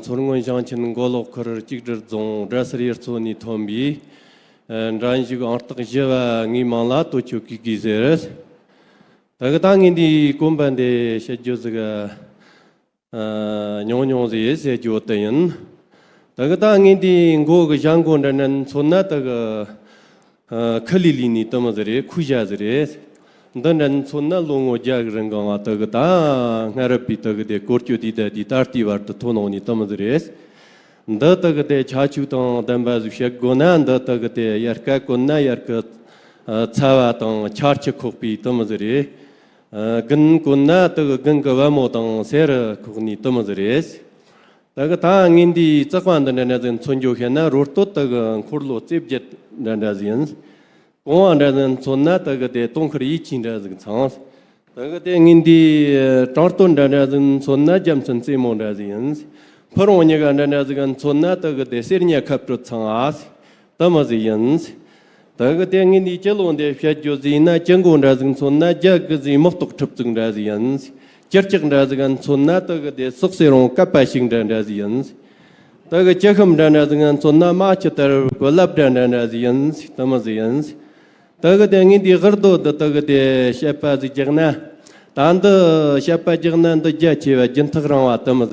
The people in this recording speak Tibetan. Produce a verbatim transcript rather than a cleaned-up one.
མཚོ་སྔོན་ཞིང་ཆེན་མགོ་ལོག་ཁུལ་གཅིག་སྒྲིལ་རྫོང་སྦྲ་སེར་ཡུལ་ཚོ་ནས་ཐོན་པའི་ཨ་འགྲན་ཞུགས་ཨང་རྟགས་བཞི་བ་ངའི་མིང་ལ་སྟོད་ཆུ་གུས་གུས་ཟེར། ད་གི་ད་ངས་འདིའི་གོམ་པ་འདི་བཤད་རྒྱུ་ཟིག་ཨ་ཉུང་ཉུང་ཟིག་ཟེར་རྒྱུ་དེ་ཡིན། ད་གི་ད་ངས་འདིའི་མགོ་གི་བྱ་མགོ་འདྲ་འདྲ་མཚོན་ན་ད་གི་ཨ་ཁི་ལི་ལི་ནི་དུ་མི་ཟིག་རེད། ཁུ་བྱ་ཟིག་རེད། འདི་འདྲ་མཚོན་ན་ལོ་ངོ་བརྒྱ་གི་རིང་གང་ང་ད་གི་ད་སྔ་རབས་པའི་ད་གི་དེ་སྐོར་སྐྱོད་དེ་ད་དེ་ད་ལྟའི་བར་དུ་ཐོན་འོང་ནི་དུ་མི་ཟིག་རེད། འདི་ད་གི་དེ་ཁྱད་ཆོས་དང་ལྡན་པ་ཟིག་བཤད་དགོས་ན། འདི་ད་གི་དེ་དབྱར་ཁ་གོན་ན་དབྱར་ཁ་ཨ་ཚ་བ་དང་ཆར་ཆུ་ཁོག་པའི་དུ་མི་ཟིག་རེད། ཨ་དགུན་གོན་ན་ད་གི་དགུན་གི་བ་མོ་དང་སེར་ཁོག་ནི་དུ་མི་ཟིག་རེད། ད་གི་ད་ངས་འདིའི་བཙག་པ་འདི་འདྲ་འདྲ་ཟིག་མཚོན་རྒྱུ་བཤད་ན། རོ་སྟོད་ད་གི་འཁོར་ལོ་རྩེ་བརྒྱད་འདྲ་འདྲ་ཟིག་ཡིན། རྐང་བ་འདྲ་ཟིག་མཚོན་ན་ད་གི་དེ་དུང་དཀར་ཡིད་ཆེས་འདྲ་ཟིག་ཚང་། ད་གི་དེ་ངས་འདིའི་བྲང་སྟོད་འདྲ་འདྲ་ཟིག་མཚོན་ན་རྒྱལ་མཚན་རྩེ་མོ་འདྲ་ཟིག་ཡིན། ཕུ་རོང་གཉིས་ཀ་འདྲ་འདྲ་ཟིག་མཚོན་ན་ད་གི་དེ་གསེར་ཉ་ཁབ་དྲུད་ཚང་ཨ་དུ་མི་ཟིག་ཡིན། ད་གི་དེ་ངས་འདིའི་སྤྱི་ལོ་འདི་བཤད་རྒྱུ་ཟིག་ཡིན་ན། སྤྱི་མགོ་འདྲ་ཟིག་མཚོན་ན་རྒྱ་གི་ཟིག་མི་སྟག་ཁྲི་བཙུགས་འདྲ་ཟིག་ཡིན། སྤྱི་ལྕགས་འདྲ་ཟིག་མཚོན་ན་ད་གི་དེ་སོག་སེ་རོང་བཀབ་པ་ཞིག་འདྲ་འདྲ་ཟིག་ཡིན། ད་གི་སྤྱི་ཤམ་འདྲ་འདྲ་ཟིག་མཚོན་ན་རྨ་ཆུ་དར་གི་ལབ་འདྲ་འདྲ་འདྲ་ཟིག་ཡིན། དུ་མི་ཟིག་ཡིན། ད་གི་དེ་ངས་འདིའི་གར་རྡོ་འདི་ད་གི་དེ་བཤད་པ་ཟིག་རྒྱག་ན། ད་འདི་བཤད་པ་རྒྱག་ན་འདི་རྒྱ་ཆེ་བ་རྒྱུན་ཐག་རིང་བ་དུ་མི་